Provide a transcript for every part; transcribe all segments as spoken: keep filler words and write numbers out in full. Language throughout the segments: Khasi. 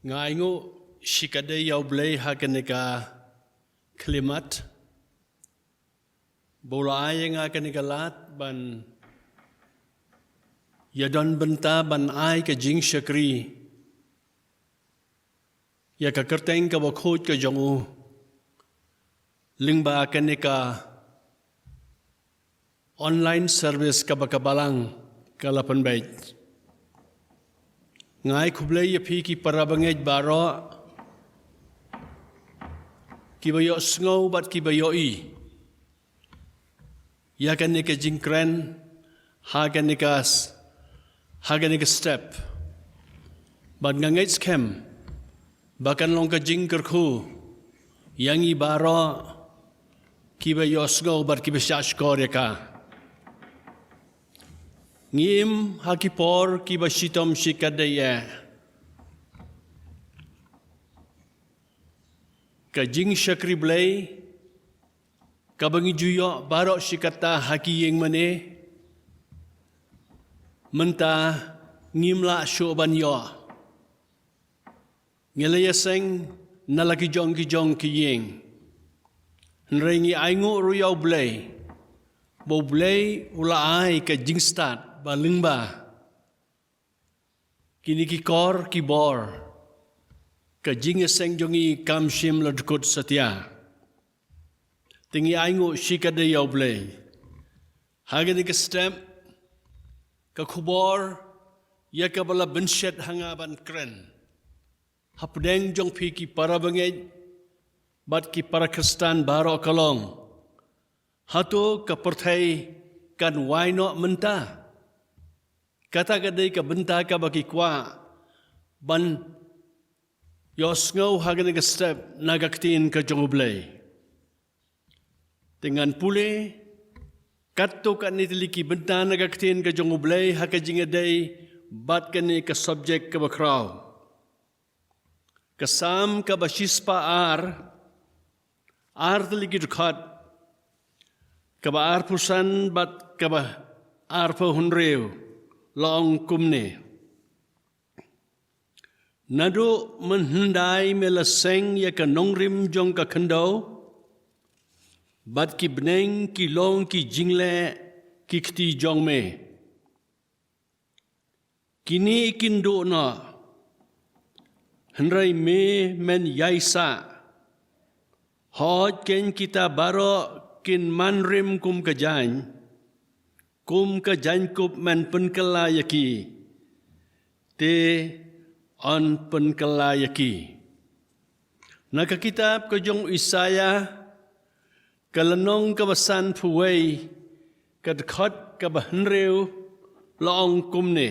Nga ainguh shikatdei ïa U Blei ha kane ka khyllipmat ba u la ai ïa nga kane ka lad ban ïadon bynta ban ai ka jingshakri ïa ka kyrteng kaba khuid ka jong u lyngba kane ka online service kaba ka Balang ka la pynbeit. Nga ai khublei ïa phi ki para bangeit baroh kiba ïohsngew bad kiba ïohi ïa kane ka jingkren ha kane ka s-, ha kane ka step. Bad nga ngeit skhem ba kan long ka jingkyrkhu ïa ngi baroh kiba ïohsngew bad kiba shahshkor ïa ka. Ngi im ha ki por kiba shitom shikatdei eh. Ka jingshakri Blei kaba ngi ju ïoh baroh shi katta ha ki ïing mane, mynta ngim lah shuh ban ïoh. Ngi la ïaseng na la ki jong ki jong ki ïing. Hynrei ngi ainguh ruh ïa U Blei ba U Blei u la ai ka jingstad ba lyngba kine ki kor ki bor ka jingïaseng jong ngi kam shym la dkut satia. Te ngi ainguh shikatdei ïa U Blei. Ha kane ka step ka khubor ïa kaba la bynshet ha nga ban kren hapdeng jong phi ki para bangeit bad ki para Khristan baroh ka long, hato ka pyrthei kan wai noh mynta? Kata ka dei ka bynta kaba ki kwah ban ïohsngew ha kane ka step na ka ktien ka jong U Blei. Te ngan pule katto katne tylli ki bynta na ka ktien ka jong U Blei ha ka jingïadei bad kane ka subject kaba khraw. Ka Salm kaba shispah ar, ar tylli ki dkhot, kaba arphew san bad kaba arphew hynriew la ong kumne. Naduh mynhyndai me la seng ïa ka nongrim jong ka khyndew, bad ki bneng ki long ki jingleh ki kti jong me. Kine kin duh noh, hynrei me men ïaisah. Hooid, kein kita baroh kin manrim kum ka jaiñ, kum ka jaiñkup men pynkylla ïa ki, te yn pynkylla ïa ki. Na ka kitab ka jong u Isaïah, ka lynnong kaba sanphew wei, ka dkhot kaba hynriew la ong kumne.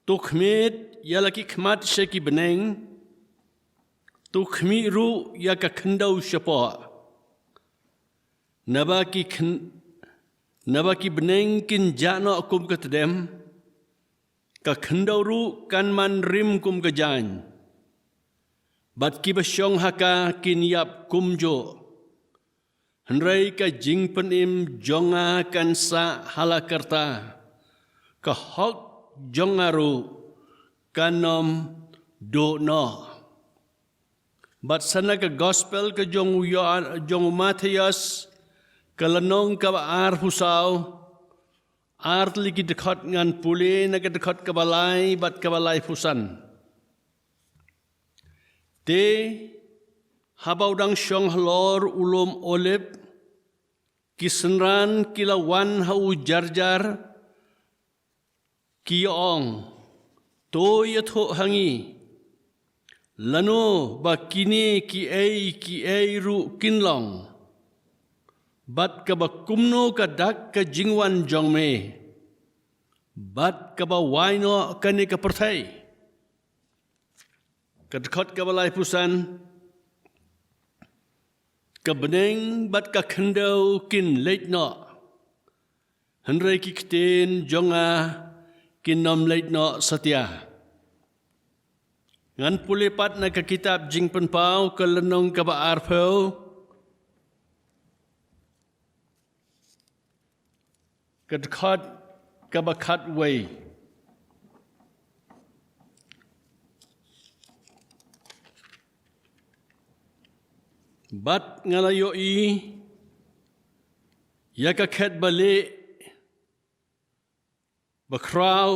To khmied ïa la ki khmat sha ki bneng, to khmih ruh ïa ka khyndew shapoh. Naba ki khyn-, naba ki bneng kin jah noh kum ka tdem, ka khyndew ruh kan manrim kum ka jaiñ. Bad kiba shong ha ka kin ïap kumjuh. Hynrei ka jingpynim jong nga kan sah ha la karta, ka hok jong nga ruh kan ym duh noh. Bad sa na ka gospel ka jong u Ïoan, jong u Mathaios, ka lynnong kaba arphew saw, ar tylli ki dkhot ngan pule na ka dkhot kaba lai bad kaba laiphew san. Te haba u dang shong halor u lum Olib, ki synran ki la wan ha u jar jar, ki ong, to ïathuh ha ngi, lano ba kine kiei kiei ruh kin long, bad kaba kumno ka dak ka jingwan jong me, bad kaba wai noh kane ka pyrthei. Ka dkhot kaba laiphew san, ka bneng bad ka khyndew kin leit noh, hynrei ki ktien jong nga kin ym leit noh satia. Ngan pule pat na ka kitab Jingpynpaw ka lynnong kaba arphew, ka dkhot kaba khatwei. Bad nga la ïohi ïa ka khet balieh bakhraw,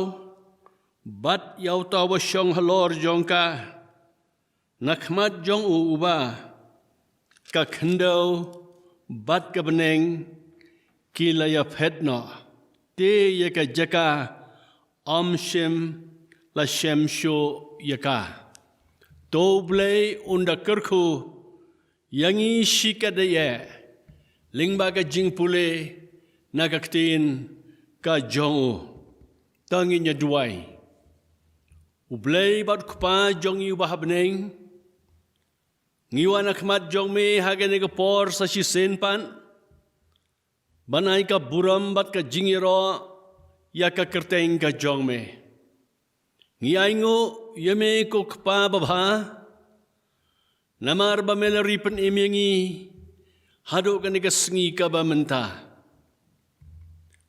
bad ïa uta uba shong halor jong ka, na khmat jong u uba ka khyndew bad ka bneng ki la ïaphet noh, te ïa ka jaka ym shym la shem shuh ïa ka. To U Blei un da kyrkhu ïa ngi shikatdei lyngba ka jingpule na ka ktien ka jong u. To ngin ïa duwai. U Blei bad Kpa jong ngi uba ha bneng, ngi wan ha khmat jong me ha kane ka por sa shisien pat ban ai ka burom bad ka jingïaroh ïa ka kyrteng ka jong me. Ngi ainguh ïa me ko Kpa babha, namar ba me la ri pynim ïa ngi haduh kane ka sngi kaba mynta.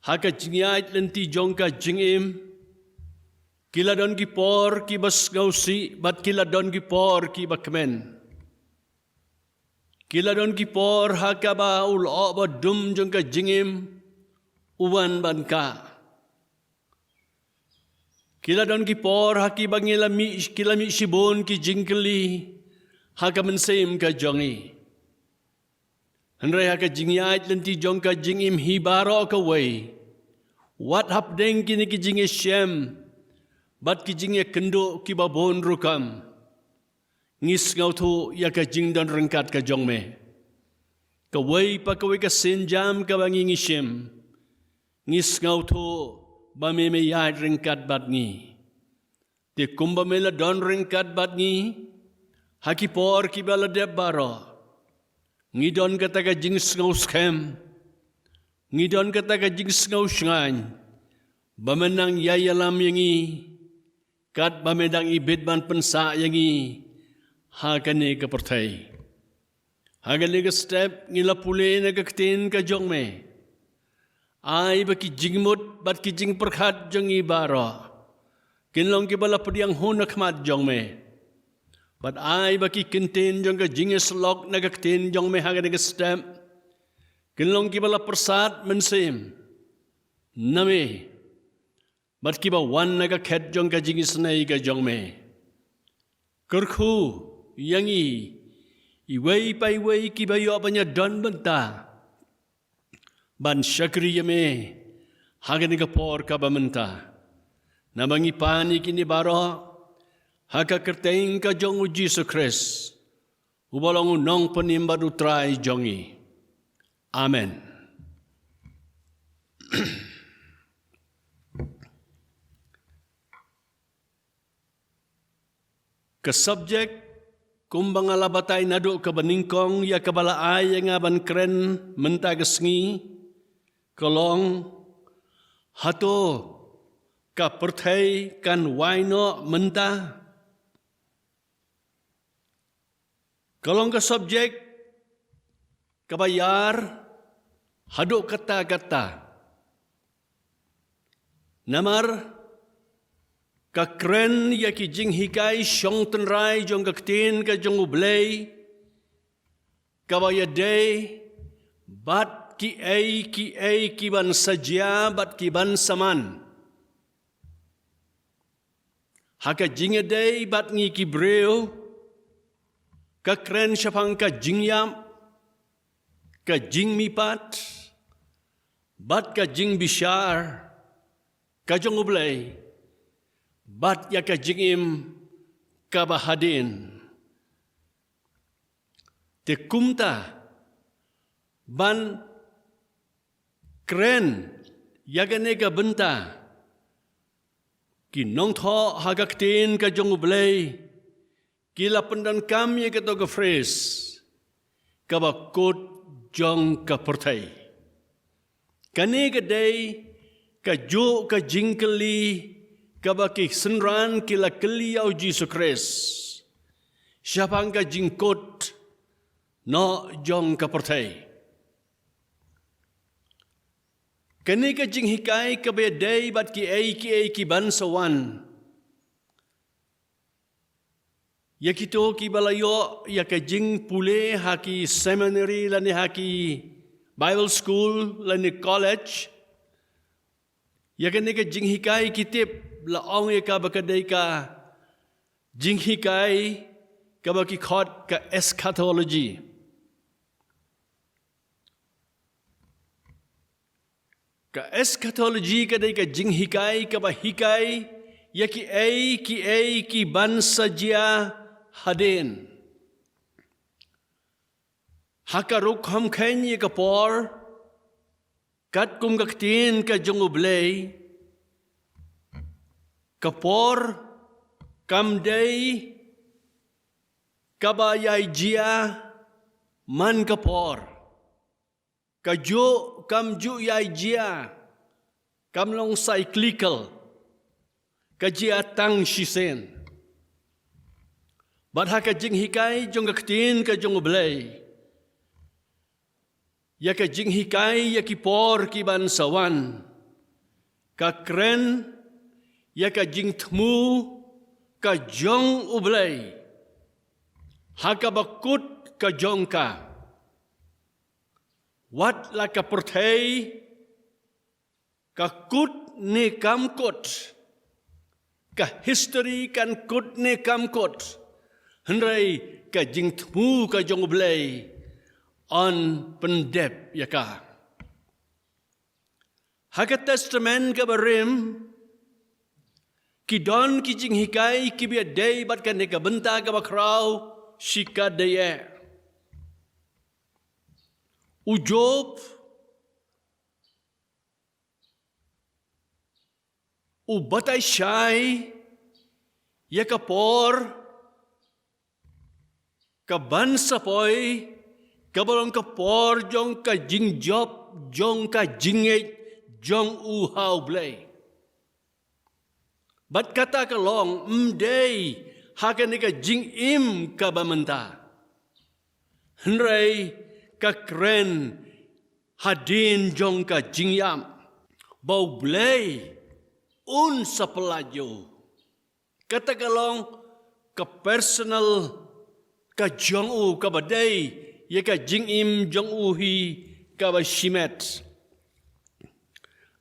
Ha ka jingïaid lynti jong ka jingim, ki la don ki por kiba sngewsih bad ki la don ki por kiba kmen. Ki la don ki por ha kaba u lyoh ba dum jong ka jingim u wan ban kah. Ki la don ki por ha kiba ngi la mih, ki la mih shibun ki jingkylli ha ka mynsiem ka jong ngi. Hynrei ha ka jingïaid lynti jong ka jingim hi baroh kawei, wat hapdeng kine ki jingïashem bad ki jingïakynduh kiba bun rukom, ngi sngewthuh ïa ka jingdon ryngkat ka jong me. Kawei pa kawei ka sienjam kaba ngi ngi shim, ngi sngewthuh ba me me ïaid ryngkat bad ngi. Te kumba me la don ryngkat bad ngi ha ki por kiba la dep baroh, ngi don kata ka jingsngewskhem, ngi don kata ka jingsngewshngaiñ ba me nang ïai ïalam ïa ngi, katba me dang ibit ban pynsah ïa ngi ha kane ka pyrthei. Ha kane ka step ngi la pule na ka ktien ka jong me. Ai ba ki jingmut bad ki jingpyrkhat jong ngi baroh kin long kiba la pdiang hun ha khmat jong me. Bad ai ba ki kyntien jong ka jingïasyllok na ka ktien jong me ha kane ka step kin long kiba la pyrsad mynsiem na me, bad kiba wan na ka khet jong ka jingisynei ka jong me. Kyrkhu ïa ngi iwei pa iwei kiba ïoh ban ïadon bynta ban shakri ïa me ha kane ka por kaba mynta. Naba ngi pan ïa kine baroh ha ka kyrteng ka jong u Jisu Khrist, uba long u Nongpynim bad u Trai jong ngi. Amen. Ka subject kumba nga la batai naduh kaba nyngkong ïa kaba la ai ïa nga ban kren mynta ka sngi ka long, hato ka pyrthei kan wai noh mynta? Ka long ka subject kaba ïar haduh katta katta. Namar ka kren ïa ki jinghikai shong tynrai jong ka ktien ka jong U Blei, kaba ïadei bad kiei kiei kiban sa jia bad kiban sa man. Ha ka jingïadei bad ngi ki briew, ka kren shaphang ka jingïap, ka jingmihpat bad ka jingbishar ka jong U Blei, bad ïa ka jingim kaba hadien. Te kumta ban kren ïa kane ka bynta, ki nongthoh ha ka ktien ka jong U Blei ki la pyndonkam ïa kato ka phrase kaba kut jong ka pyrthei. Kane ka dei kajuh ka jingkylli kaba ki synran ki la kylli ïa U Jisu Khrist shaphang ka jingkut noh jong ka pyrthei. Kane ka jinghikai kaba ïadei bad kiei kiei ki ban sa wan. Ïa kito kiba la ïoh ïa ka jingpule ha ki seminary lane ha ki Bible school lane college, ïa kane ka jinghikai ki tip la ong ïa ka ba ka dei ka jinghikai kaba ki khot ka eschatology. Ka eschatology ka dei ka jinghikai kaba hikai ïa kiei kiei ki ban sa jia hadien. Ha ka rukom kheiñ ïa ka por, katkum ka ktien ka jong U Blei, ka por kam dei kaba ïai jia man ka por. Ka juh kam juh ïai jia, kam long cyclical. Ka jia tang shisien. Bad ha ka jinghikai jong ka ktien ka jong U Blei, ïa ka jinghikai ïa ki por ki ban sa wan, ka kren ïa ka jingthmu ka jong U Blei ha kaba kut ka jong ka. Wat la ka pyrthei ka kut ne kam kut, ka history kan kut ne kam kut, hynrei ka jingthmu ka jong U Blei yn pyndep ïa ka. Ha ka Testament kaba rim, ki don ki jinghikai kiba ïadei bad kane ka bynta kaba khraw shikatdei eh. U Job u batai shai ïa ka por ka ban sa poi, kaba long ka por jong ka jingjop, jong ka jingngeit jong u ha U Blei. Bad kata ka long ym dei ha kane ka jingim kaba mynta, hynrei ka kren hadien jong ka jingïap ba U Blei un sa pyllait ïa u. Kata ka long ka personal ka jong u, kaba dei ïa ka jingim jong u hi kaba shimet.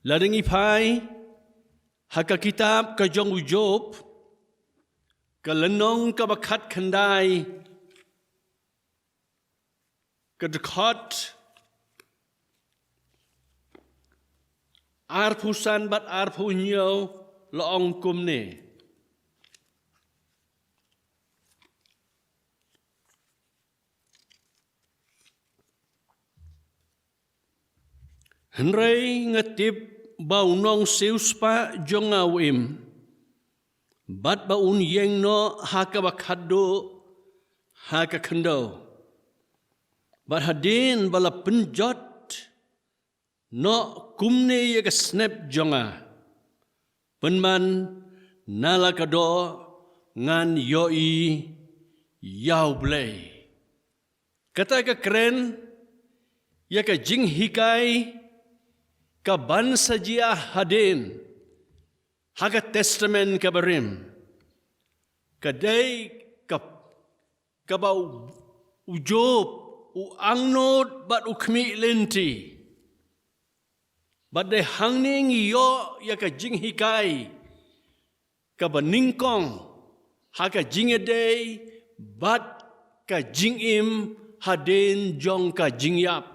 Lada ngi phai ha ka kitab ka jong u Job, ka lynnong kaba khatkhyndai, ka dkhot arphew san bad arphew hynñiew, la ong kumne: Hynrei nga tip ba u nongsiewspah jong nga u im, bad ba un ïeng noh ha kaba khatduh ha ka khyndew. Bad hadien ba la pynjot noh kumne ïa ka snep jong nga, pynban na la ka doh ngan ïohi ïa U Blei. Kata ka kren ïa ka jinghikai ka ban sa jia hadien ha ka Testament kaba rim. Ka dei ka, kaba u, u Job u angnud bad u khmih lynti. Bad dei hangne ngi ïoh ïa ka jinghikai kaba nyngkong ha ka jingïadei bad ka jingim hadien jong ka jingïap.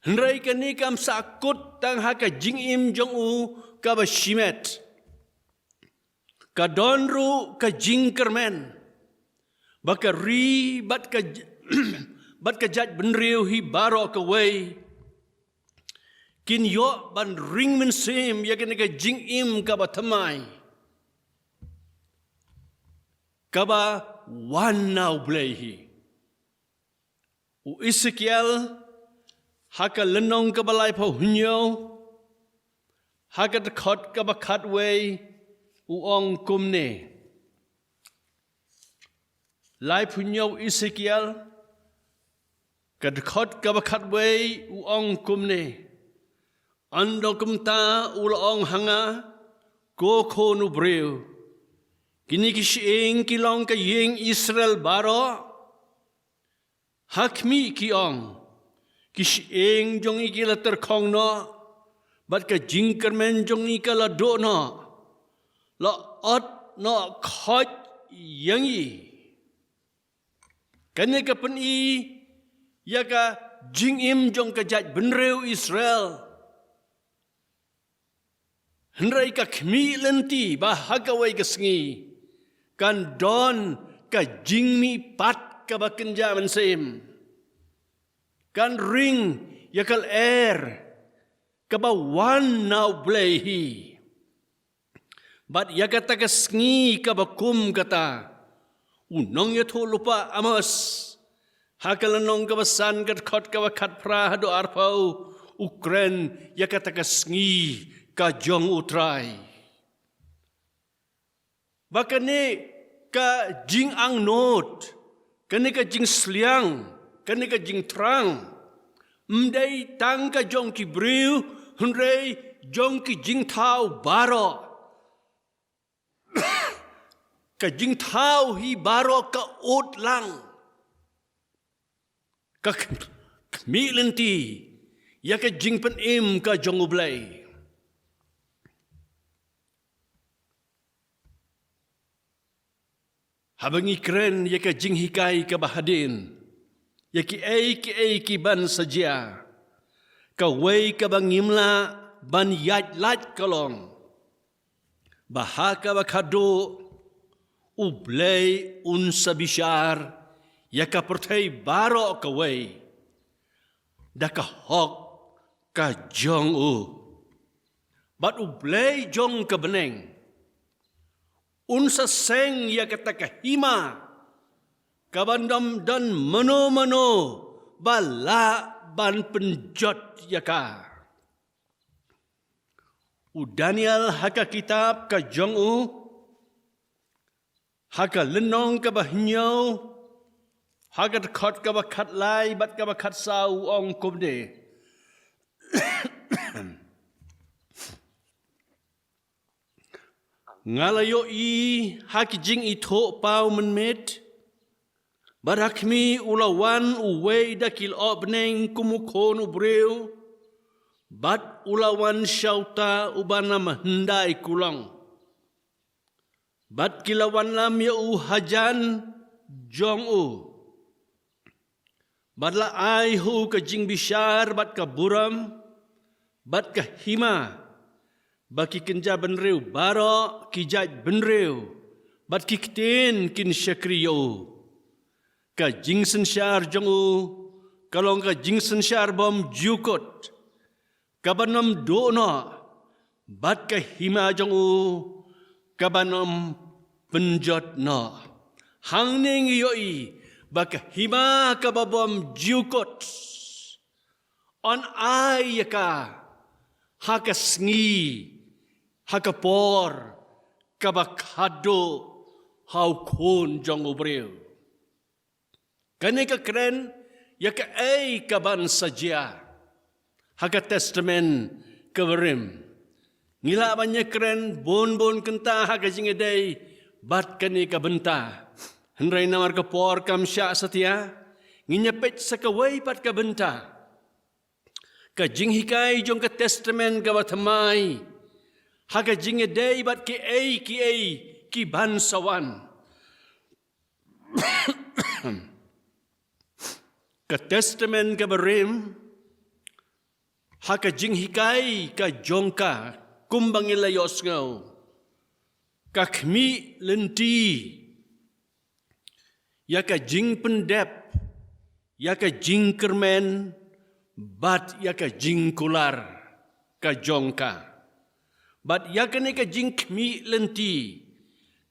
Hynrei kane kam sah kut tang ha ka jingim jong u kaba shimet. Ka don ruh ka jingkyrmen ba ka ri bad ka j-, bad ka jaitbynriew hi baroh kawei kin ïoh ban ring mynsiem ïa kane ka jingim kaba thymmai, kaba wan na U Blei hi. U Esekiel ha ka lynnong kaba laiphew hynñiew, ha ka dkhot kaba khatwei, u ong kumne. Laiphew hynñiew Esekiel, ka dkhot kaba khatwei, u ong kumne: Ynda kumta u la ong ha nga, ko khun u briew, kine ki shyieng ki long ka ïing Israel baroh. Ha khmih ki ong, ki shyieng jong ngi ki la tyrkhong noh, bad ka jingkyrmen jong ngi ka la duh noh, la ot noh khoit ïa ngi. Kane ka pyni ïa ka jingim jong ka jaitbynriew Israel. Hynrei ka khmih lynti ba ha kawei ka sngi kan don ka jingmihpat kaba kynja mynsiem. Kan ring ïa ka lyer kaba wan na U Blei hi. Bad ïa kata ka sngi kaba kum kata, u nongïathuhlypa Amos, ha ka lynnong kaba san, ka dkhot kaba khatphra haduh arphew, u kren ïa kata ka sngi ka jong U Trai. Ba kane ka jingangnud, kane ka jingsliang, kane ka jingthrang, ym dei tang ka jong ki briew, hynrei jong ki jingthaw baroh. Ka jingthaw hi baroh ka ud lang. Ka kh-, khmih lynti ïa ka jingpynim ka jong U Blei. Haba ngi kren ïa ka jinghikai kaba hadien, ïa kiei kiei ki ban sa jia, kawei kaba ngim lah ban ïaid lait ka long ba ha kaba khadduh U Blei un sa bishar ïa ka pyrthei baroh kawei da ka hok ka jong u. Bad U Blei jong ka bneng un sa seng ïa kata ka hima, kaban ym don mano mano ba lah ban pynjot ïa ka. U Daniel ha ka kitab ka jong u, ha ka lynnong kaba hynñiew, ha ka dkhot kaba khatlai bad kaba khatsaw, u ong kumne: Nga la ïohi ha ki jingithuhpaw mynmiet, bad ha khmih, u la wan uwei da ki lyoh bneng kum u khun u briew, bad u la wan sha uta uba na hyndai kulong. Bad ki la wanlam ïa u hajan jong u. Bad la ai ha u ka jingbishar bad ka burom bad ka hima, ba ki kynja bynriew baroh, ki jait bynriew bad ki ktien kin shakri ïa u. Ka jingsynshar jong u ka long ka jingsynshar bymjukut, kaban ym duh noh, bad ka hima jong u kaban ym pynjot noh. Hangne ngi ïohi ba ka hima kaba bymjukut yn ai ïa ka ha ka sngi, ha ka por kaba khadduh ha u Khun jong u briew. Kane ka kren ïa kaei kaban sa jia ha ka Testament kaba rim. Ngi lah ban ïa kren bun bun kynta ha ka jingïadei bad kane ka bynta. Hynrei namar ka por kam shah satia, ngin ïa peit sa kawei pat ka bynta. Ka jinghikai jong ka Testament kaba thymmai ha ka jingïadei bad kiei kiei kiban sa wan. Ka Testament kaba rim, ha ka jinghikai ka jong ka, kumba ngi la ïohsngew, ka khmih lynti ïa ka jingpyndep, ïa ka jingkyrmen, bad ïa ka jingkular ka jong ka. Bad ïa kane ka jingkhmih lynti,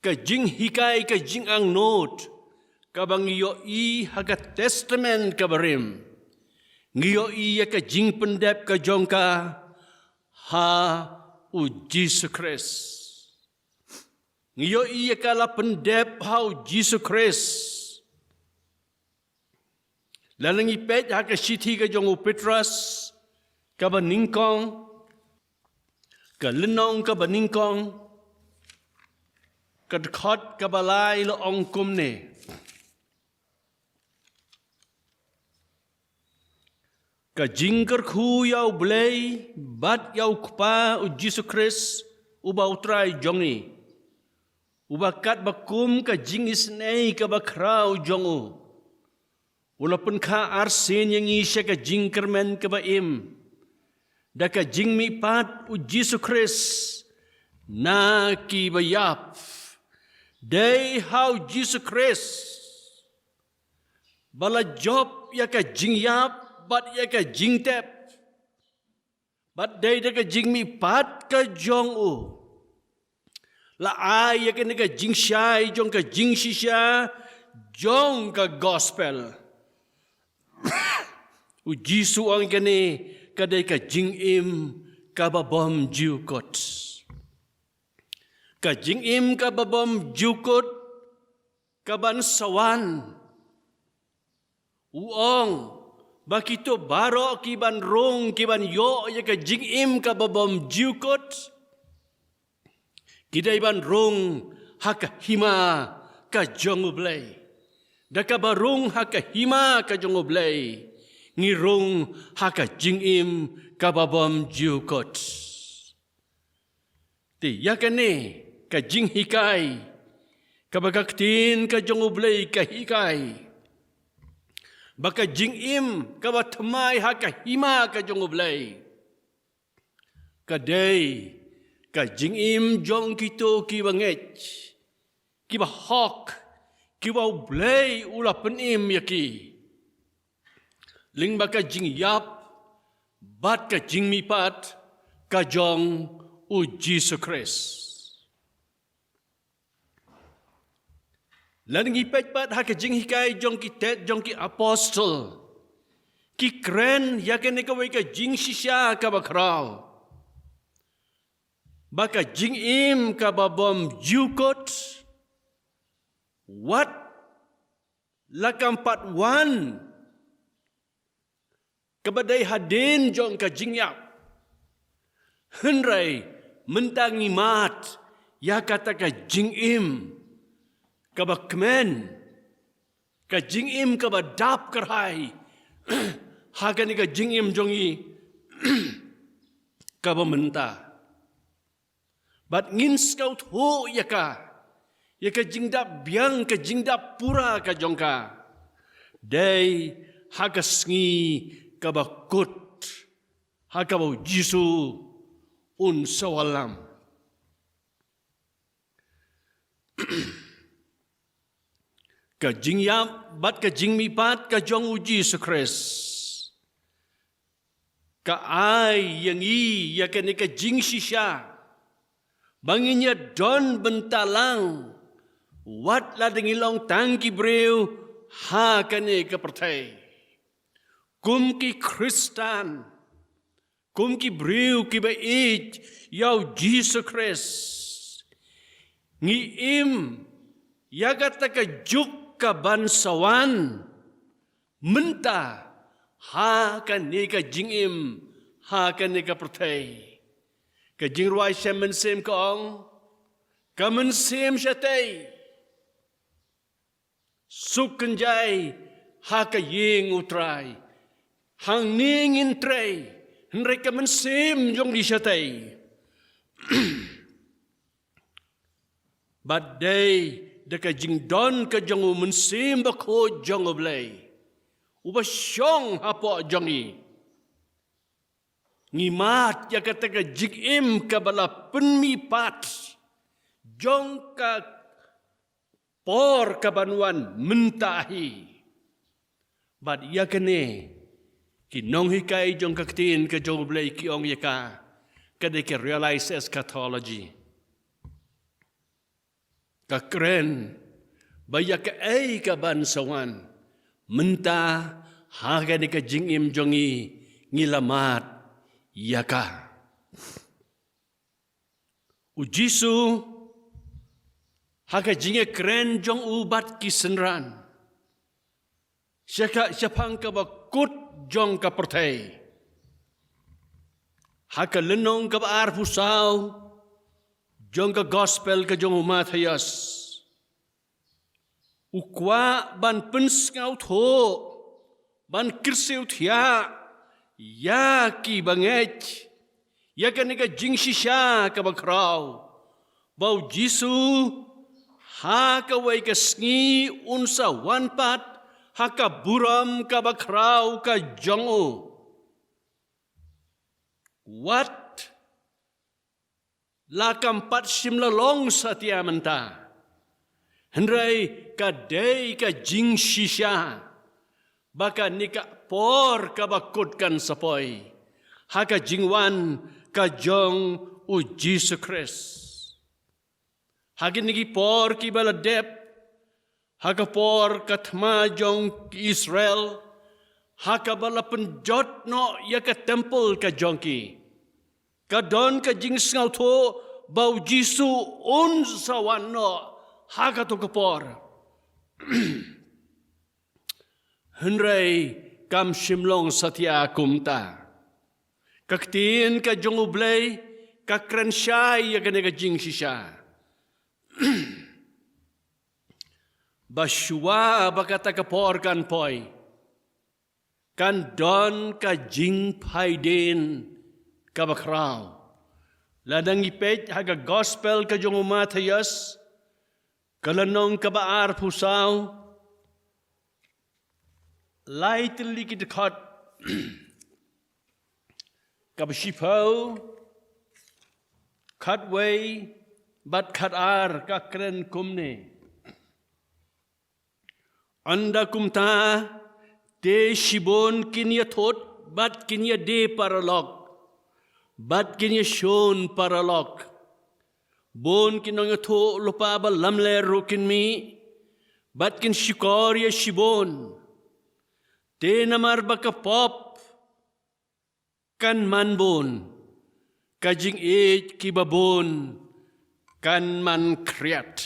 ka jinghikai, ka jingangnud, kaba ngi ïohi ha ka Testament kaba rim, ngi ïohi ïa ka jingpyndep ka jong ka ha u Jisu Khrist. Ngi ïohi ïa ka la pyndep ha u Jisu Khrist. Lada ngi peit ha ka shithi ka jong u Petros kaba nyngkong, Ka lynnong kaba nyngkong, ka dkhot kaba lai la ong kumne: Ka jingkyrkhu ïa U Blei bad ïa U Kpa U Jisu Khrist, uba U Trai jong ngi, uba katba kum ka jingisynei kaba khraw jong u, u la pynkha arsien ïa ngi sha ka jingkyrmen kaba im da ka jingmihpat U Jisu Khrist na kiba ïap. Dei ha U Jisu Khrist ba la jop ïa ka jingïap bad ïa ka jingtep, bad dei da ka jingmihpat ka jong u la ai ïa kane ka jingshai jong ka jingshisha jong ka gospel. U Jisu ong kane ka dei ka jingim kaba bym jukut. Ka jingim kaba bym jukut, kaban sa wan. U ong ba kito baroh kiban rung, kiban ïoh ïa ka jingim kaba bym jukut, ki dei ban rung ha ka hima ka jong U Blei. Da kaba rung ha ka hima ka jong U Blei, ngi rung ha ka jingim kaba bym jukut. Te ïa kane ka jinghikai kaba ka ktien ka jong U Blei ka hikai, ba ka jingim kaba thymmai ha ka hima ka jong U Blei ka dei ka jingim jong kito kiba ngeit, kiba hok, kiba U Blei u la pynim ïa ki lyngba ka jingïap bad ka jingmihpat ka jong U Jisu Khrist. Lada ngi peit pat ha ka jinghikai jong ki tet jong ki apostol, ki kren ïa kane kawei ka jingshisha kaba khraw, ba ka jingim kaba bym jukut, wat la kam pat wan kaba dei hadien jong ka jingïap, hynrei mynta ngi mad ïa kata ka jingim kaba kmen, ka jingim kaba dap kyrhai ha kane ka jingim jong ngi kaba mynta. Bad ngin sngewthuh ïa ka, ïa ka jingdap biang, ka jingdap pura ka jong ka, dei ha ka sngi kaba kut, ha kaba U Jisu un sa wallam. Ka jingïap bad ka jingmihpat ka jong U Jisu Khrist ka ai ïa ngi ïa kane ka jingshisha ba ngin ïa don bynta lang, wat lada ngi long tang ki briew ha kane ka pyrthei. Kum ki Khristan, kum ki briew kiba ïeit ïa U Jisu Khrist, ngi im ïa kata ka juk kaban sa wan mynta ha kane ka jingim, ha kane ka pyrthei. Ka jingrwai Salm Mynsiem ka ong, ka mynsiem shatei suk kynjai ha ka ïing U Trai. Hangne ngin trei, hynrei ka mynsiem jong ngi shatei. Bad dei da ka jingdon ka jong U Mynsiem Bakhuid jong U Blei, uba shong hapoh jong ngi, ngi mad ïa kata ka jingim kaba la pynmihpat jong ka por kaban wan mynta hi. Bad ïa kane ki nonghikai jong ka ktien ka jong U Blei ki ong ïa ka, ka dei ka realized eschatology. Ka kren ba ïa kaei kaban sa wan mynta, ha kane ka jingim jong ngi, ngi la mad ïa ka. U Jisu, ha ka jingïakren jong u bad ki synran sha ka, shaphang kaba kut jong ka pyrthei, Ha ka lynnong kaba arphew saw jong ka gospel ka jong u Mathaios, u kwah ban pynsngewthuh, ban kyrsiew thiah ïa ki bangeit ïa kane ka jingshisha kaba khraw, ba u Jisu ha kawei ka sngi un sa wan pat ha ka burom kaba khraw ka jong u. Wat la kam pat shym la long satia mynta, hynrei ka dei ka jingshisha ba kane ka por kaba kut kan sa poi ha ka jingwan ka jong u Jisu Khrist. Ha kine ki por kiba la dep, ha ka por ka thma jong ki Israel, ha kaba la pynjot noh ïa ka templ ka jong ki, ka don ka jingsngewthuh ba u Jisu un sa wan noh ha kato ka por. Hynrei kam shym long satia kumta. Ka ktien ka jong u Blei ka kren shai ïa kane ka jingshisha, ba shuwa ba kata ka por kan poi, kan don ka jingphaidien kaba khraw. Lada ngi peit ha ka gospel ka jong u Mathaios, ka lynnong kaba arphew saw, lai tylli ki dkhot. Kaba shiphew, khatwei bad khatar ka kren kumne: Ynda kumta te shibun kin ïathut bad kin ïadie paralok, bad kin ïashun paralok. Bun ki nongïathuhlypa ba lamler ruh kin mih bad kin shukor ïa shibun. Te namar ba ka pop kan man bun, ka jingïeit kiba bun kan man khriat.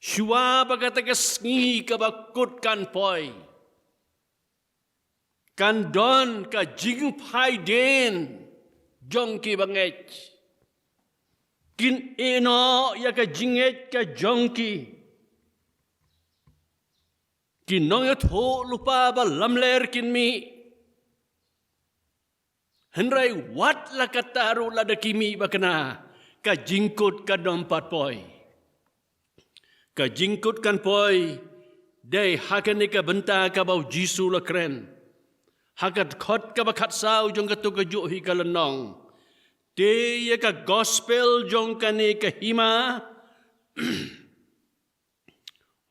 Shuwa ba kata ka sngi kaba kut kan poi, kan don ka jingphaidien jong ki bangeit. Kin ïehnoh ïa ka jingngeit ka jong ki. Ki nongïathuhlypa ba lamler kin mih. Hynrei wat la katta ruh, lada ki mih bakna, ka jingkut kan ym pat poi. Ka jingkut kan poi dei ha kane ka bynta kaba u Jisu u la kren ha ka dkhot kaba khatsaw jong kato kajuh hi ka lynnong. Te ïa ka gospel jong kane ka hima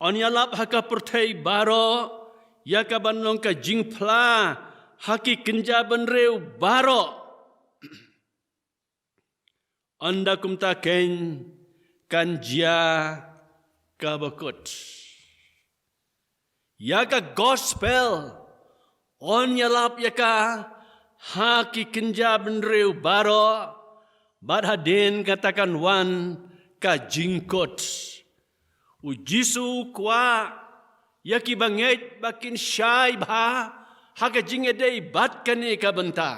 yn ïalap ha ka pyrthei baroh ïa kaban long ka jingphla ha ki kynja bynriew baroh. Ynda kumta keiñ kan jia kaba kut. Ïa ka gospel yn ïalap ïa ka ha ki kynja bynriew baroh, bad hadien kata kan wan ka jingkut. U Jisu u kwah ïa ki bangeit ba kin shai bha ha ka jingïadei bad kane ka bynta.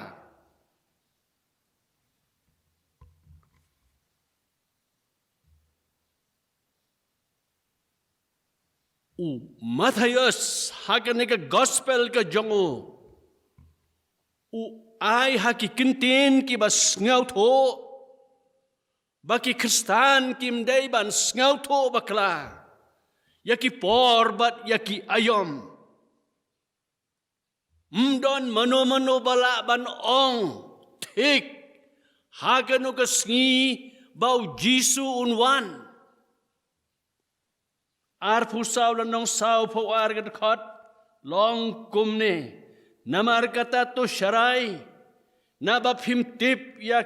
U Mathaios ha kane ka gospel ka jong u, u ai ha ki kyntien kiba sngewthuh ba ki Khristan kim dei ban sngewthuh bakla ïa ki por bad ïa ki aïom. Ym don mano mano ba lah ban ong thik ha kano ka sngi ba u Jisu un wan. Arphew saw lynnong, sawphew ar ka dkhot long kumne: Namar kata to sharai, naba phim tip ïa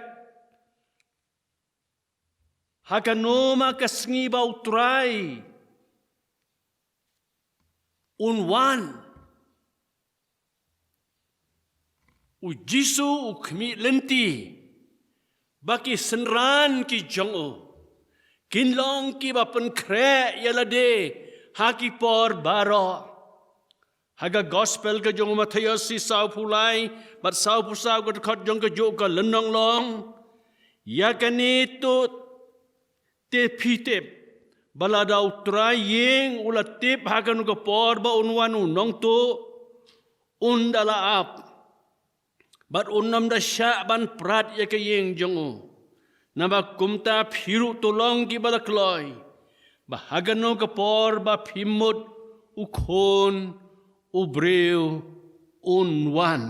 ha kano ma ka sngi ba u Trai un wan. U Jisu u khmih lynti ba ki synran ki jong u kin long kiba pynkhreh ïa lade ha ki por baroh. Ha ka gospel ka jong u Mathaios shi sawphew lai, bad sawphew saw ka dkhot jong ka juh ka lynnong long. Ïa kane to te phi tip, ba lada u trai ïing u la tip ha kano ka por ba un wan u nongtuh, un da la ap. Bad un ym da shah ban prat ïa ka ïing jong u. Naba kumta phi ruh to long ki ba la kloi. Ba ha kano ka por ba phi mut u khun u briew un wan.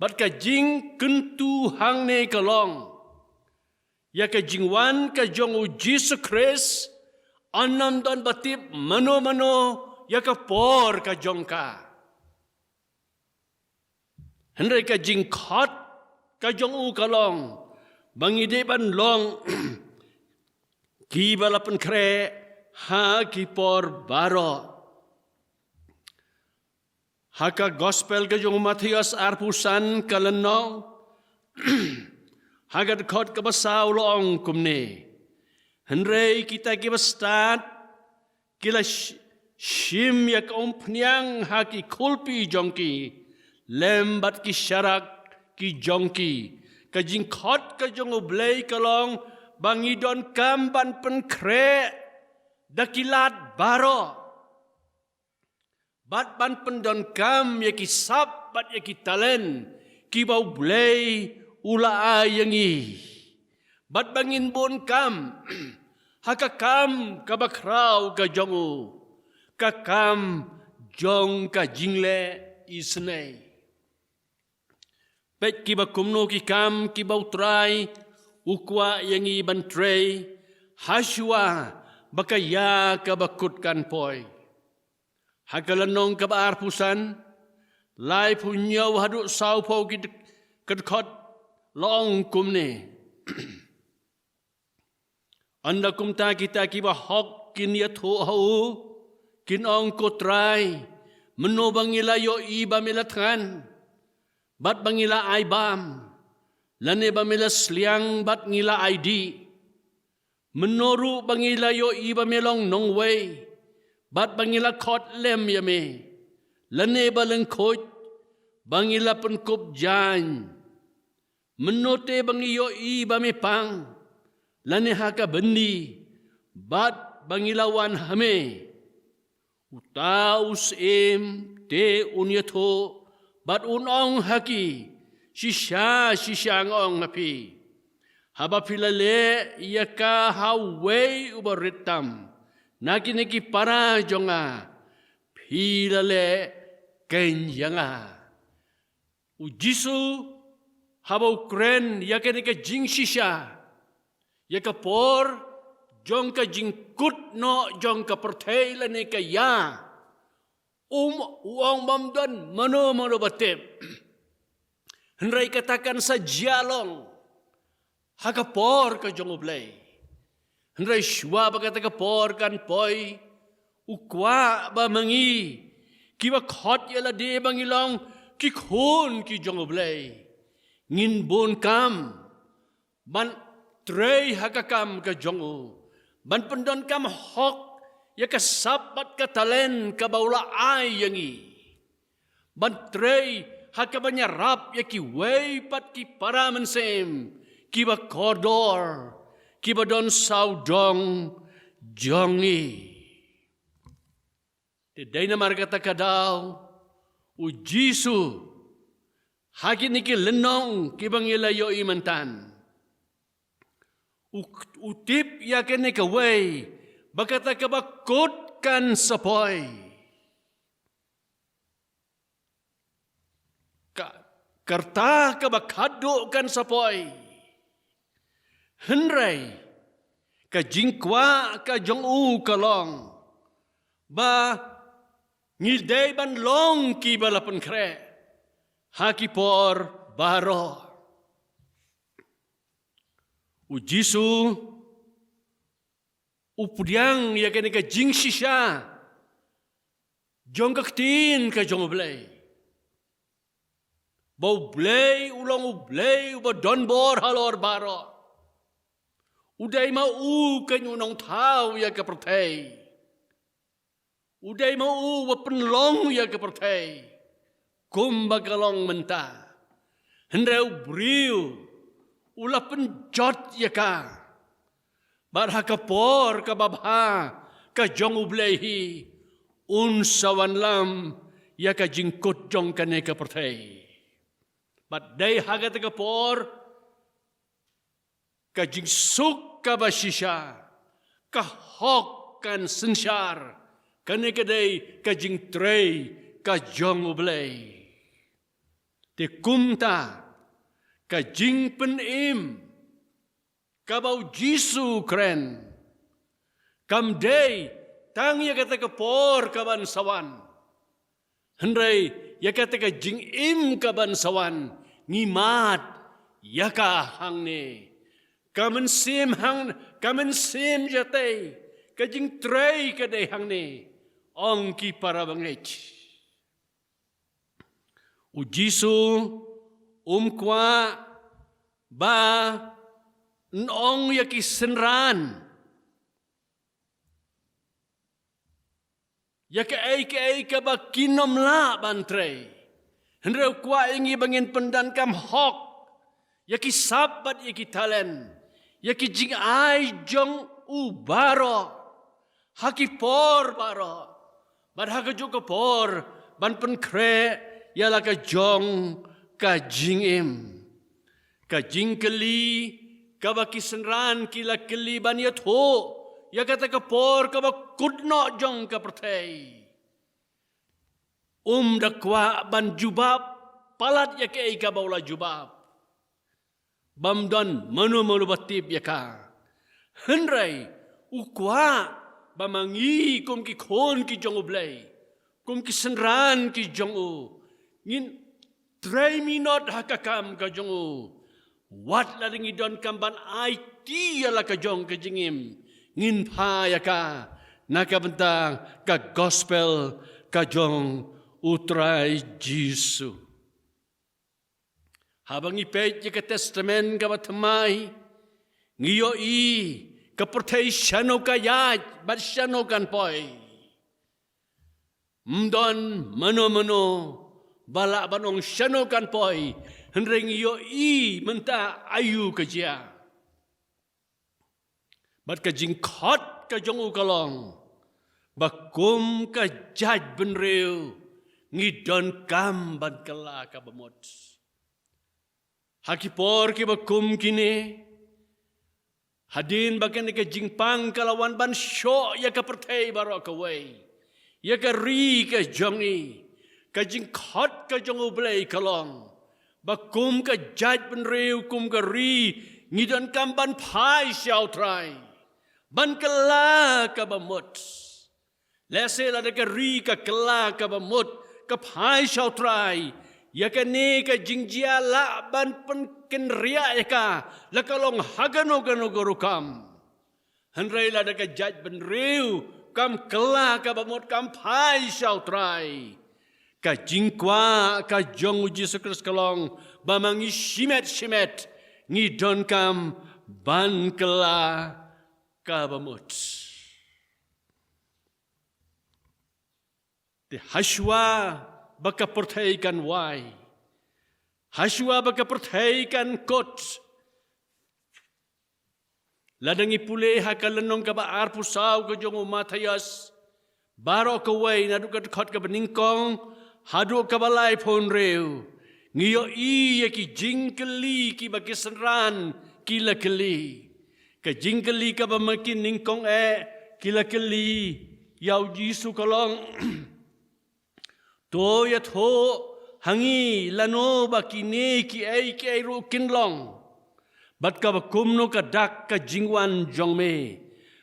Bad ka jingkyntu hangne ka long. Ïa ka jingwan ka jong u Jisu Khrist, yn ym don ba tip mano mano ïa ka por ka jong ka. Hynrei ka jingkhot ka jong u ka long, ba ngi dei ban long, ki ba la pynkhreh, ha ki por baroh. Ha ka gospel ka jong u Mathaios arphew san ka lynnong, ha ka dkhot kaba saw la ong kumne. Hynrei kita ki ba stad, ki la sh-, shim ïa ka umphniang ha ki khulpi jong ki, lem bad ki sharak ki jong ki. Ka jingkhot ka jong u Blei ka long, ba ngi donkam ban pynkhreh, da ki lad baroh. Bad ban pyndonkam ïa ki sap bad ïa ki talent, ki ba u Blei u la ai ïa ngi. Bad ba ngin bun kam, ha ka kam kaba khraw ka jong u. Ka kam jong ka jingleh isynei. Peit ki ba kumno ki kam ki ba u Trai, u kwah ïa ngi ban trei, ha shuwa, ba ka ïa kaba kut kan poi. Ha ka lynnong kaba arphew san, laiphew hynñiew haduh sawphew ki dk-, ka dkhot la ong kumne. Ynda kumta kita ki ba hok kin ïathuh ha u, kin ong ko Trai, mano ba ngi la ïohi ba me la thngan, bad ba ngi la ai bam, lane ba me la sliang bad ngi la ai dih. Mano ruh ba ngi la ïohi ba me long nongwei, bad ba ngi la khot lem ïa me. Lane ba lyngkhuit, ba ngi la pynkup jaiñ. Mano te ba ngi ïohi ba me pang, lane ha ka byndi, bad ba ngi la wan ha me. Uta u syiem te un ïathuh, bad un ong ha ki, shisha, shisha nga ong ha phi. Haba phi la leh ïa ka ha uwei u ba rit tam, na kine ki para jong nga, phi la leh keiñ ïa nga. U Jisu, haba u kren, ïa kane ka jingshisha. Ïa ka por, jong ka jingkut noh, jong ka pyrthei lane ka ïa. Um, u ong bym don, mano, mano ba tip. Hynrei kata kan sa jia long. Ha ka por ka jong u Blei. Hynrei shuwa ba kata ka por kan poi, u kwah ba ma ngi, ki ba khot ïa lade ba ngi long, ki khun ki jong u Blei. Ngin bun kam, ban trei ha ka kam ka jong u. Ban pyndonkam hok, ïa ka sap bad ka talent kaba u la ai ïa ngi. Ban trei ha kaba ïarap ïa kiwei pat ki para mynsiem, ki ba kordor, ki ba don sawdong jong ngi. Te dei namar kata ka daw, u Jisu, ha kine ki lynnong ki ba ngi la ïohi mynta. U, u tip ïa kane kawei, ba kata kaba kut kan sa poi. Ka, ka rta kaba khatduh kan sa poi. Hynrei, ka jingkwah ka jong u ka long. Ba ngi dei ban long ki ba la pynkhreh. Ha ki por baroh. U Jisu, u pdiang ïa kane ka jingshisha. Jong ka ktien ka jong u Blei. Ba u Blei, u long u Blei, u ba don bor halor baroh. U dei ma u keiñ u nongthaw ïa ka pyrthei. U dei ma u uba pynlong ïa ka pyrthei kumba ka long mynta. Hynrei u briew u la pynjot ïa ka. Bad ha ka por kaba bha ka jong U Blei hi, un sa wanlam ïa ka jingkut jong kane ka pyrthei. Bad dei ha kata ka por ka jingsuk kaba shisha, ka hok kan synshar, kane ka dei ka jingtrei ka jong U Blei. Te kumta ka jingpynim kaba U Jisu u kren, kam dei tang ïa kata ka por kaban sa wan. Hynrei ïa kata ka jingim kaban sa wan, ngi mad ïa ka hangne. Ka mynsiem hang, ka mynsiem jatei, ka jingtrei ka dei hangne. Ong ki para bangeit. U Jisu um kwah ba yn ong ïa ki synran ïa kaei kaei kaba kin ym lah ban trei. Hynrei u kwah ïa ngi ba ngin pyndonkam hok ïa ki sap bad ïa ki talent, ïa ki jingai jong u baroh, ha ki por baroh, bad ha kajuh ka por ban pynkhreh ïa la ka jong ka jingim. Ka jingkylli kaba ki synran ki la kylli ban ïathuh ïa kata ka por kaba kut noh jong ka pyrthei, um da kwah ban jubab palat ïa kaei kaba u la jubab. Bym don mano mano ba tip ïa ka. Hynrei u kwah ba ma ngi kum ki khun ki jong U Blei, kum ki synran ki jong u, ngin trei minot ha ka kam ka jong u. Wat lada ngi donkam ban aiti ïa la ka jong ka jingim, ngin phah ïa ka na ka bynta ka gospel ka jong U Trai Jisu. Haba ngi peit ïa ka Testament kaba thymmai, ngi ïohi ka pyrthei shano ka ïaid bad shano kan poi. Ym don mano mano ba lah ban ong shano kan poi, hynrei ngi ïohi mynta aïu ka jia. Bad ka jingkhot ka jong u ka long ba kum ka jaitbynriew ngi donkam ban kylla kaba mut. Ha ki por kiba kum kine, hadien ba kane ka jingpang ka la wan ban shoh ïa ka pyrthei baroh kawei, ïa ka ri ka jong ngi, ka jingkhot ka jong U Blei ka long ba kum ka jaitbynriew, kum ka ri, ngi donkam ban phai sha U Trai, ban kylla kaba mut. Lehse lada ka ri ka kylla kaba mut, ka phai sha U Trai, ïa kane ka jingjia lah ban pynkynriah ïa ka, la ka long ha kano kano ka rukom. Hynrei lada ka jaitbynriew kam kylla kaba mut, kam phai sha U Trai, ka jingkwah ka jong U Jisu Khrist ka long ba ma ngi shimet shimet ngi donkam ban kylla kaba mut. Te hashwa ba ka pyrthei kan wai, hashwa ba ka pyrthei kan kut, lada ngi pule ha ka lynnong kaba arphew saw ka jong u Mathaios, baroh kawei naduh ka dkhot kaba nyngkong haduh kaba laiphew hynriew, ngi ïohi ïa ki jingkylli kiba ki synran ki la kylli. Ka jingkylli kaba ma ki nyngkong eh, ki la kylli ïa U Jisu ka long, to ïathuh ha ngi lano ba kine kiei kiei ruh kin long, bad kaba kumno ka dak ka jingwan jong me,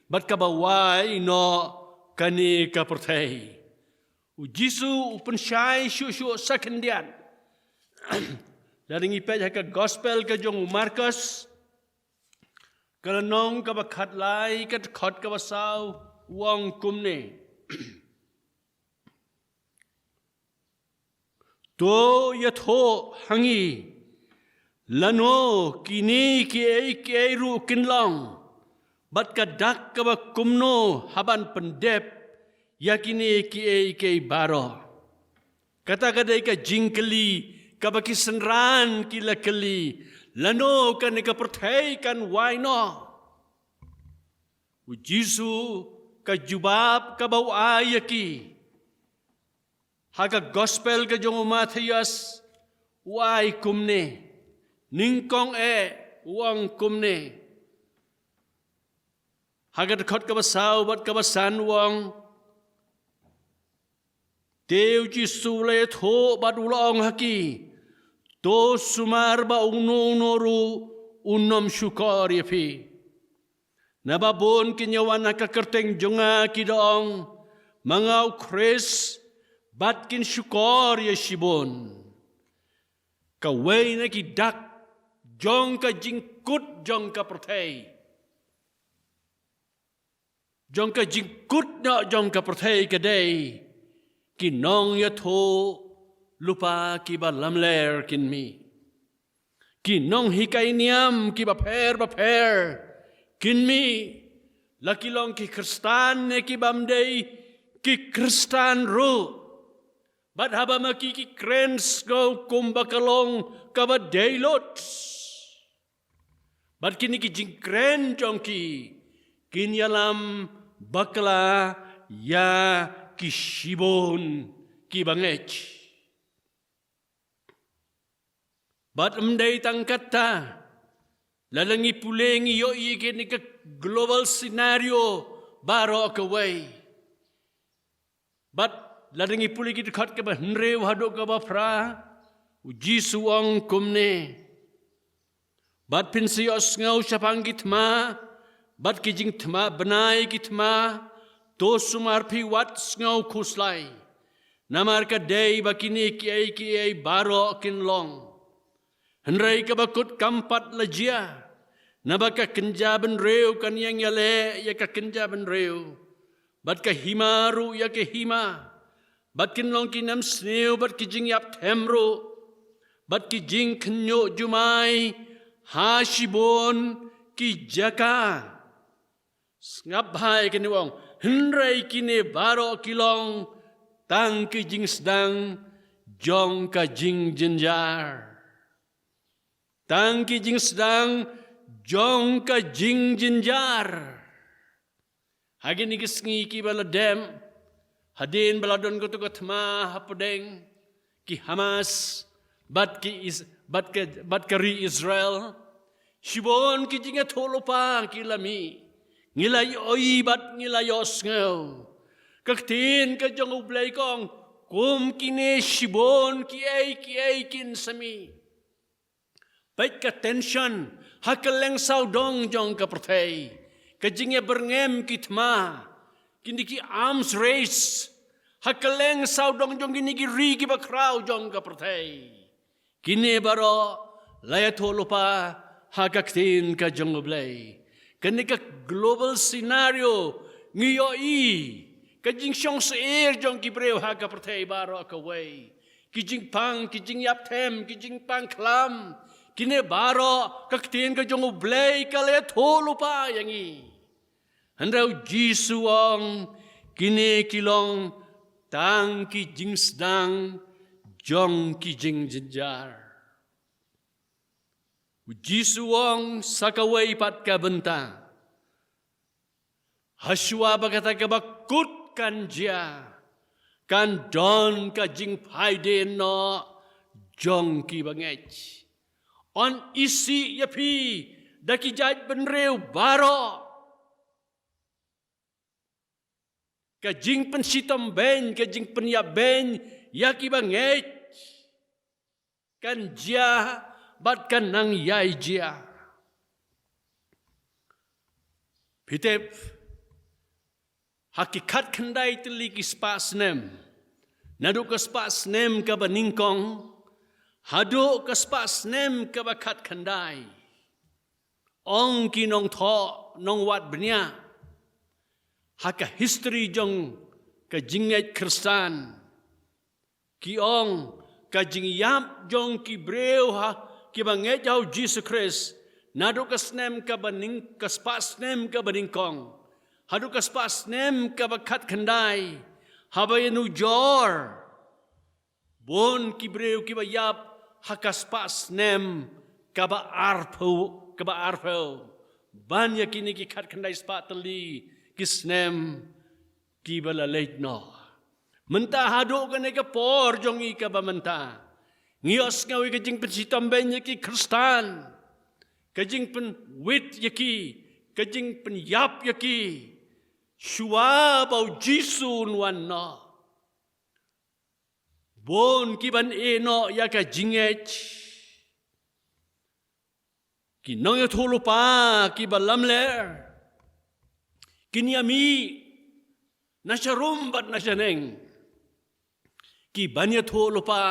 bad kaba wai noh kane ka pyrthei. U Jisu u pynshai shuh shuh sa khyndiat. Lada ngi peit ha ka gospel ka jong u Markos, ka lynnong kaba khatlai, ka dkhot kaba saw, u ong kumne. To ïathuh ha ngi lano kine kiei kiei ruh kin long, bad ka dak kaba kumno ha ban pyndep ïa kine kiei kiei baroh. Kata ka dei ka jingkylli kaba ki synran ki la kylli, lano kane ka pyrthei kan wai noh? U Jisu ka jubab kaba u ai ïa ki ha ka gospel ka jong u Mathaios, u ai kumne, nyngkong eh u ong kumne. Ha ka dkhot kaba saw bad kaba san u ong, te u Jisu u la ïathuh bad u la ong ha ki, to sumar ba uno uno ruh un ym shukor ïa phi. Naba bun kin ïawan ha ka kyrteng jong nga ki da ong, ma nga u Khrist, bad kin shukor ïa shibun. Kawei na ki dak jong ka jingkut jong ka pyrthei, jong ka jingkut noh jong ka pyrthei ka dei ki nongïathuhlypa kiba lamler kin mih. Ki nonghikai niam kiba pher bapher kin mih, la ki long ki Khristan ne kibym dei ki Khristan ruh. Bad haba ma ki ki kren sngewbha kumba ka long kaba dei lut. Bad kine ki jingkren jong ki kin ïalam bakla ïa ki shibun kiba ngeit. Bad ym dei tang katta, lada ngi pule ngi ïohi ïa kane ka global scenario baroh kawei. Bad lada ngi pule ki dkhot kaba hynriew haduh kaba phra, u Jisu u ong kumne. Bad phin sa ïohsngew shaphang ki thma, bad ki jingthma bnai ki thma, to sumar phi wat sngew khuslai. Namar ka dei ba kine kiei kiei baroh kin long. Hynrei kaba kut kam pat la jia, naba ka kynja bynriew kan ïeng ïaleh ïa ka kynja bynriew, bad ka hima ruh ïa ka hima, bad kin long ki nemsniew bad ki jingïap them ruh, bad ki jingkhynñiuh jumai ha shibun ki jaka. Sngap bha ïa kine u ong, hynrei kine baroh ki long tang ki jingsdang jong ka jingjynjar. Tang ki jingsdang jong ka jingjynjar. Ha kine ki sngi kiba la dep, hadien ba la don kato ka thma hapdeng ki Hamas bad ki Is-, bad ka, bad ka ri Israel, shibun ki jingïathuhlypa ki la mih. Ngi la ïohi bad ngi la ïohsngew. Ka ktien ka jong U Blei ka ong, kum kine shibun kiei kiei kin sa mih. Peit ka tension ha kylleng sawdong jong ka pyrthei. Ka jingïabyrngem ki thma, kine ki arms race ha kylleng sawdong jong kine ki ri kiba khraw jong ka pyrthei. Kine baroh la ïathuhlypa ha ka ktien ka jong U Blei. Kane ka global scenario ngi ïohi ka jingshong syier jong ki briew ha ka pyrthei baroh kawei. Ki jingpang, ki jingïap them, ki jingpang khlam. Kine baroh ka ktien ka jong U Blei ka la ïathuhlypa ïa ngi. Hynrei U Jisu u ong, kine ki long tang ki jingsdang jong ki jingjynjar. U Jisu u ong sa kawei pat ka bynta. Hashwa ba kata kaba kut kan jia, kan don ka jingphaidien noh jong kiba ngeit. Yn isih ïa phi da ki jaitbynriew baroh. Ka jingpynshitom beiñ, ka jingpynïap beiñ ïa kiba ngeit kan jia bad kan nang ïai jia. Phi tip, ha ki khatkhyndai tylli ki spah snem, naduh ka spah snem kaba nyngkong haduh ka spah snem kaba khatkhyndai, ong ki nongthoh nongwad bniah ha ka history jong ka jingngeit Khristan, ki ong ka jingïap jong ki briew ha, kiba ngeit ha U Jisu Khrist naduh ka snem kaba nyng-, ka spah snem kaba nyngkong Haduh ka spah snem kaba khatkhyndai, haba ïanujor bun ki briew kiba ïap ha ka spah snem kaba arphew, kaba arphew, ban ïa kine ki khatkhyndai spah tylli ki snem kiba la leit noh. Mynta haduh kane ka por jong ngi kaba mynta, ngi ïohsngew ïa ka jingpynshitom beiñ ïa ki Khristan, ka jingpynwit ïa ki, ka jingpynïap ïa ki, shuwa ba U Jisu un wan noh. Bun ki ban ïeh noh ïa ka jingngeit. Ki nongïathuhlypa kiba lamler, kin ïa mih na sharum bad na shaneng. Ki ban ïathuhlypa,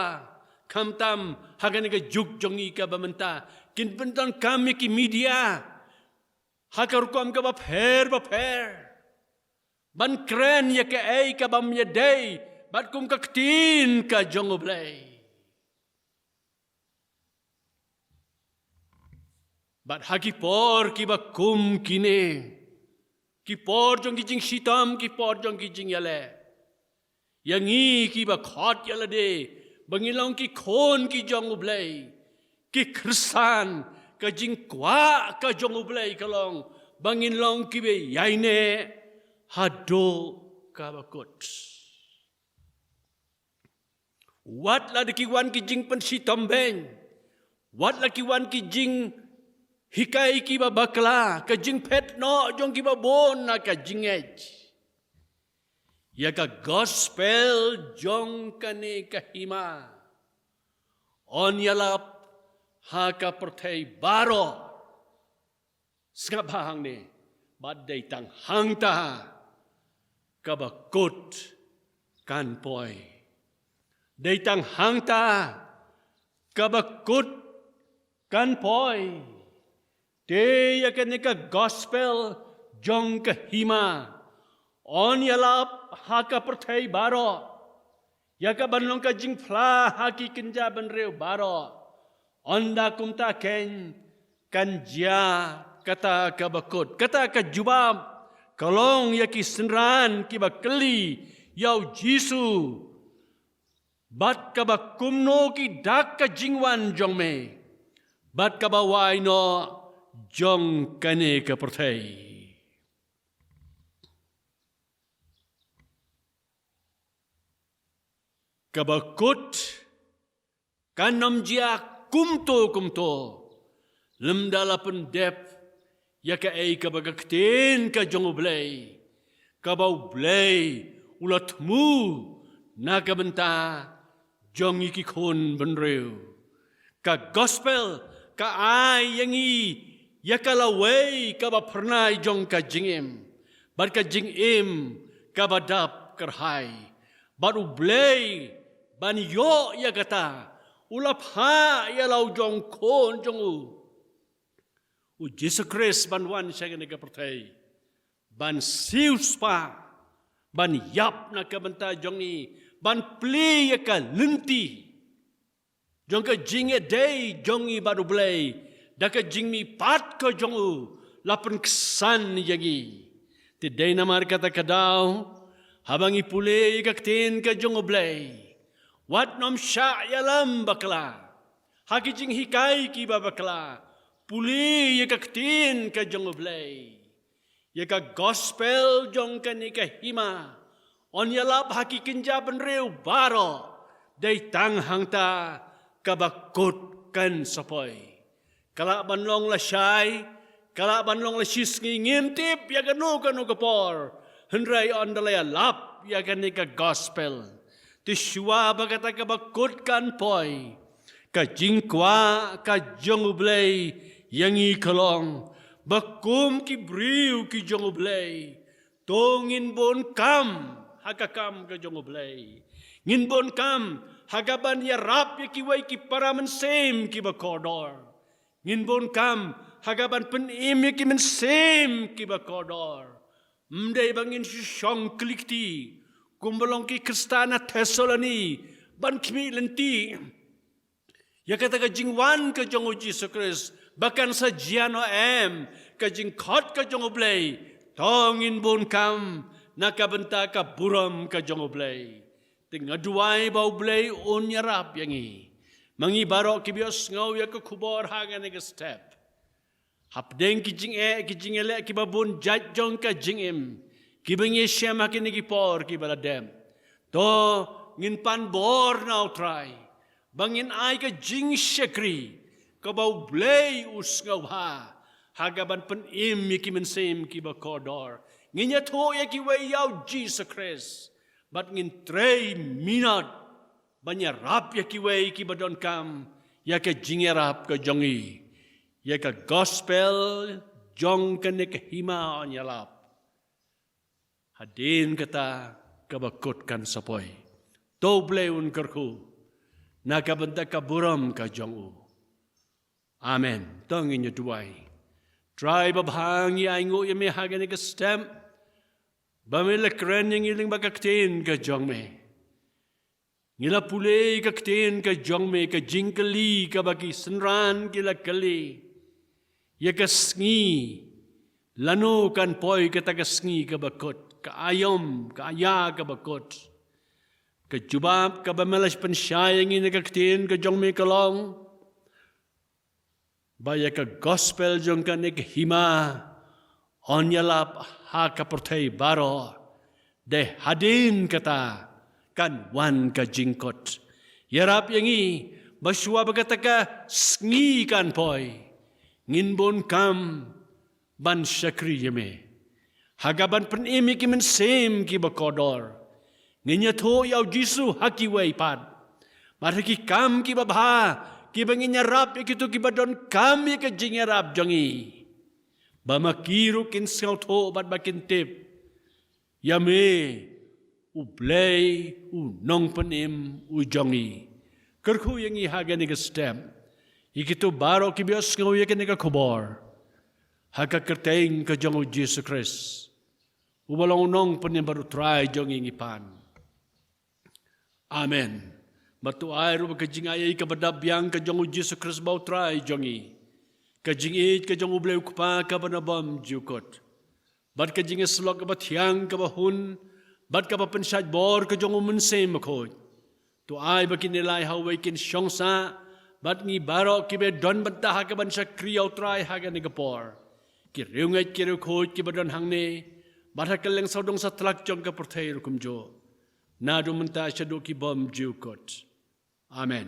khamtam ha kane ka juk jong ngi kaba mynta, kin pyndonkam ïa ki media ha ka rukom kaba pher bapher, ban kren ïa kaei kabym ïadei bad kum ka ktien ka jong U Blei. Bad ha ki por kiba kum kine, ki por jong ki jingshitom, ki por jong ki jingïaleh, ïa ngi kiba khot ïa lade ba ngin long ki khun ki jong U Blei, ki Khristan, ka jingkwah ka jong U Blei ka long ba ngin long kiba ïaineh haduh kaba kut. Wat la da ki wan ki jingpynshitom beiñ, wat la ki wan ki jinghikai kiba bakla, ka jingphet noh jong kiba bun na ka jingngeit ïa ka gospel jong kane ka hima, yn ïalap ha ka pyrthei baroh. Sngap bha hangne, bad dei tang hangta kaba kut kan poi. Dei tang hangta kaba kut kan poi. Te ïa kane ka gospel jong ka hima, yn ïalap ha ka pyrthei baroh, ïa ka ban long ka jingphla ha ki kynja bynriew baroh. Ynda kumta keiñ kan jia kata kaba kut. Kata ka jubab ka long ïa ki synran kiba kylli ïa U Jisu bad kaba kumno ki dak ka jingwan jong me bad kaba wai noh jong kane ka pyrthei. Kaba kut kan ym jia kumto kumto lymda la pyndep ïa kaei kaba ka ktien ka jong U Blei, kaba U Blei u la thmu na ka bynta jong ngi ki khun bynriew. Ka gospel ka ai ïa ngi ïa ka lawei kaba phyrnai jong ka jingim bad ka jingim kaba dap kyrhai. Bad U Blei ban ïoh ïa kata, u la phah ïa la u jong khun jong u, U Jisu Khrist, ban wan sha kane ka pyrthei, ban siewspah, ban ïap na ka bynta jong ngi, ban plie ïa ka lynti jong ka jingïadei jong ngi bad U Blei da ka jingmihpat ka jong u, la pynksan ïa ngi. Te dei namar kata ka daw, haba ngi pule ïa ka ktien ka jong U Blei, wat nym shah ïalam bakla ha ki jinghikai kiba bakla. Pule ïa ka ktien ka jong U Blei, ïa ka gospel jong kane ka hima, yn ïalap ha ki kynja bynriew baroh. Dei tang hangta kaba kut kan sa poi. Ka lah ban long lashai, ka lah ban long lashisngi, ngim tip ïa kano kano ka por, hynrei ynda la ïalap ïa kane ka gospel, te shuwa ba kata kaba kut kan poi, ka jingkwah ka jong U Blei ïa ngi ka long ba kum ki briew ki jong U Blei, to ngin bun kam ha ka kam ka jong U Blei. Ngin bun kam ha kaban ïarap ïa kiwei ki para mynsiem kiba kordor. Ngin bun kam ha kaban pynim ïa ki mynsiem kiba kordor. Ym dei ba ngin shu shong kylli kti kumba long ki Khristan na Thessaloni ban khmih lynti ïa kata ka jingwan ka jong U Jisu Khrist, ba kan sa jia noh em ka jingkhot ka jong U Blei To ngin bun kam na ka bynta ka burom ka jong U Blei. Te nga duwai ba U Blei un ïarap ïa ngi. Ma ngi baroh kiba ïohsngew ïa ka khubor ha kane ka step. Hapdeng ki jingeh, ki jingeh leh, kiba bun jait jong ka jingim, kiba ngi shem ha kine ki por kiba la dep. To ngin pan bor na U Trai ba ngin ai ka jingshakri kaba U Blei u sngewbha ha kaban pynim ïa ki mynsiem kiba kordor. Ngin ïathuh ïa kiwei ïa U Jisu Khrist bad ngin trei minot ban ïarap ïa kiwei kiba donkam ïa ka jingïarap ka jong ngi, ïa ka gospel jong kane ka hima yn ïalap. Hadien kata kaba kut kan sa poi. To U Blei un kyrkhu na ka bynta ka burom ka jong u. Amen. To ngin ïa duwai. Trai babha, ngi ainguh ïa me ha kane ka step ba me la kren ïa ngi lyngba ka ktien ka jong me. Ngi la pule ka ktien ka jong me, ka jingkylli kaba ki synran ki la kylli. Ïa ka sngi lano kan poi kata ka sngi kaba kut, ka aïom, ka aïa kaba kut. Ka jubab kaba me la pynshai ïa ngi na ka ktien ka jong me ka long ba ïa ka gospel jong kane ka hima yn ïalap ha ka pyrthei baroh. Dei hadien kata kan wan ka jingkut. Ïarap ïa ngi ba shuwa ba kata ka sngi kan poi, ngin bun kam ban shakri ïa me ha kaban pynim ïa ki mynsiem kiba kordor. Ngin ïathuh ïa U Jisu ha kiwei pat bad ha ki kam kiba bha kiba ngin ïarap ïa kito kiba donkam ïa ka jingïarap jong ngi, ba ma ki ruh kin sngewthuh bad ba kin tip ïa me, U Blei, U Nongpynim u jong ngi. Kyrkhu ïa ngi ha kane ka step, ïa kito baroh kiba ïohsngew ïa kane ka khubor, ha ka kyrteng ka jong U Jisu Khrist, uba long U Nongpynim bad U Trai jong ngi, ngi pan. Amen. Bad to ai ruh ba ka jingai kaba dap biang ka jong U Jisu Khrist ba U Trai jong ngi, ka jingïeit ka jong U Blei U Kpa kaba na bymjukut, bad ka jingïasyllok kaba thiang kaba hun, bad kaba pynshait bor ka jong U Mynsiem Bakhuid, to ai ba kine lai ha uwei kin shong sah bad ngi baroh kiba don bynta ha kaban shakri ïa U Trai ha kane ka por, ki riewngeit ki riewkhuid kiba don hangne bad ha kylleng sawdong satlak jong ka pyrthei ruh kumjuh, naduh mynta shaduh ki bymjukut. Amen.